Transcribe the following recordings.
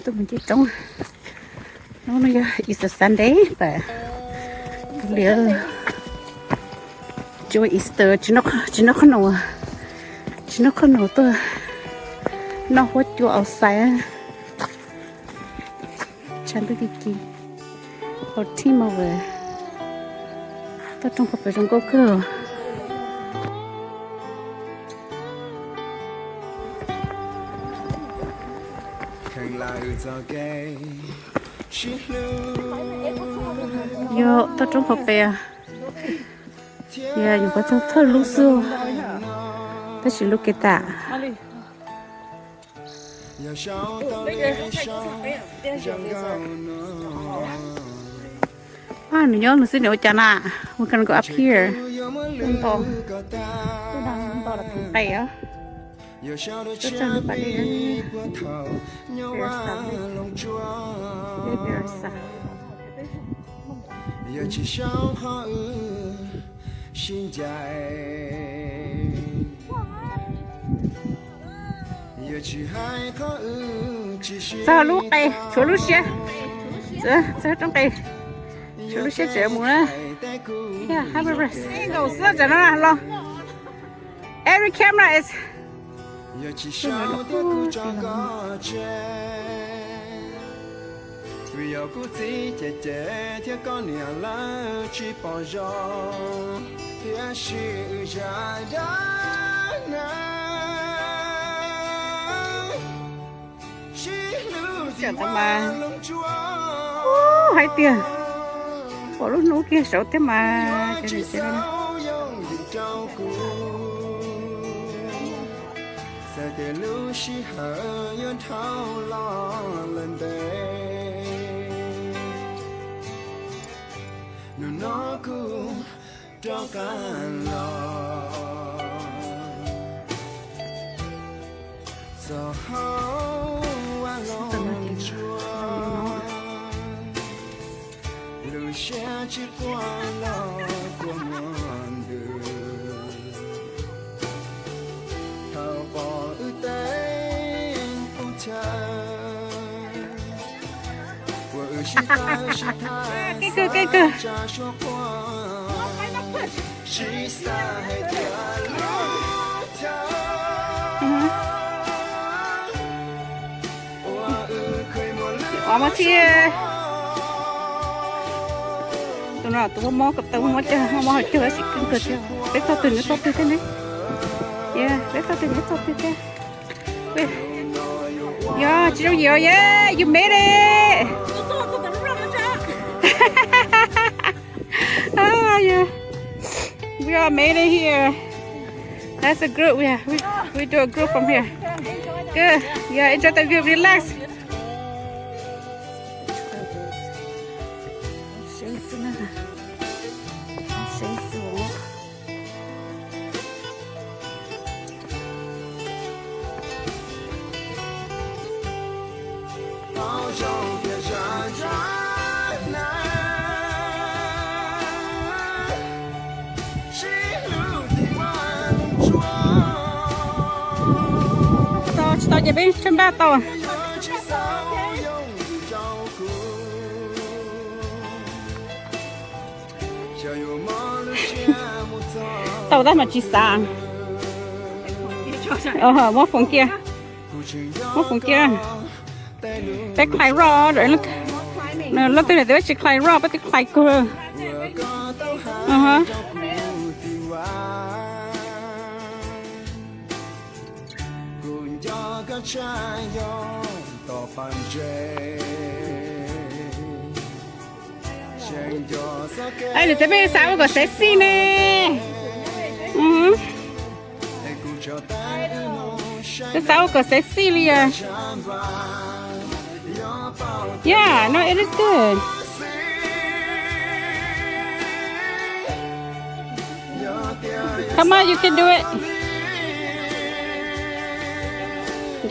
Tuaj mus nce roob. Hnub no yog Easter Sunday, but liam tsis ua Easter, tsis noj qhob noom, tsis noj qhob noom, tuaj noj huab cua outside. Tshav ntuj ci ci, hauv team mus, toj roob qhov pem zoo nkauj kawg. Yog toj roob qhov pem, yog nyuam qhuav txog thawj lub xwb, tab sis lub kev tam. Nws nyob nws xwb nws ua cas na. We're gonna go up here. Nto, nto los qe os. Txog lub qe, tshuav lub siab. Txog roob qe, tshuav lub siab tseem mus na. Angle xwb tam no los. Every camera is Vim yog kuv txiv ces ces thiab koj niam lawv tsis pom zoo, tiam sis wb zam dab neeg sib hlub tau mas. Hais tias pom lub hnub kiag saud thiab mas. Txawm tias lub sij hawm yuav dhau los lawm ntev, hnub no kuv rov qab los txog hauv vaj loog tsuas, lub siab tsis quaj los kua muag ntws. Thaum pom wb tej qub chaw, ua wb sib tawm sib tham, kev kawg kev kawg, tsa suab quaj, sib xav hais tias lub caij ua wb kheev muaj lub os mas txhij. Tus no tus mob mob ko taw, mob mob cag, mob mob hauv caug tab sis keeb kawg thiab. Peb txog twg nws txog twg thiab ne. Peb txog twg nws txog twg thiab. Yog tsis zoo yim os, yeah, you made it. Ah, yeah. We all made it here. That's a group. We, we, we do a group from here. Good. Yeah, enjoy the view. Relax. Tau tsis tau ces peb tshaib plab tau. Tau tab mas tsis xav. Muab foom kiag. Muab foom kiag. Peb client roj, leej twg niam tias peb tsis client roj, peb twb client kawg. Ai, nws tsev peb xav ua kom sexy ne. Peb xav ua kom sexy li os. Yeah, no, it is good. Come on, you can do it.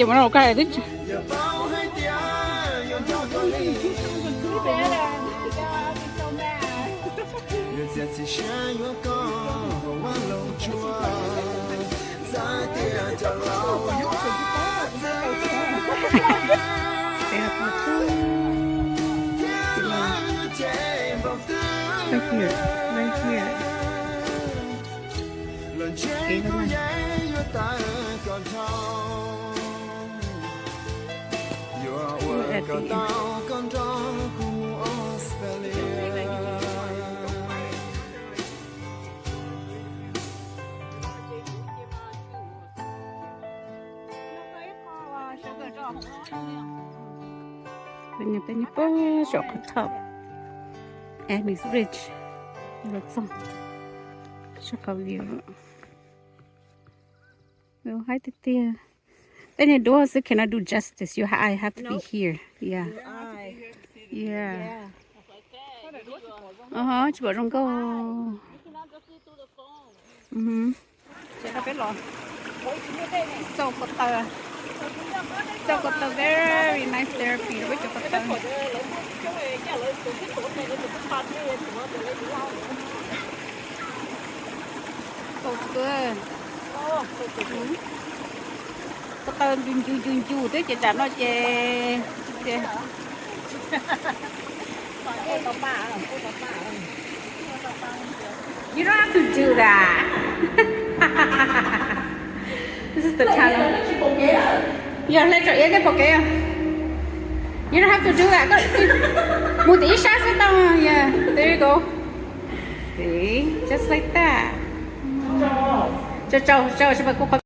Ces mus no twb Here, right here. Kev no na. Look at the Peb nyob pem saum qhov top. And it's rich. Los txog saib qhov view. View high tiag tiag. Tej niag duab xwb cannot do justice. You ha-, I have to be here. Yeah. Yeah. Tsis pom zoo nkauj. Ces peb los xauj ko taw, xauj ko taw very nice therapy rau peb cov ko taw. Ko taw ncu ncu ncu ncu twb ces tsam no ces You don't have to do that. This is the tunnel. Yog hle tsom iav thiab pom kev. You don't have to do that. Koj mus tim ib sab xwb tau. Yeah, there you go. See, just like that. Tsaug, tsaug, tsaug, tsis pom kuv qhov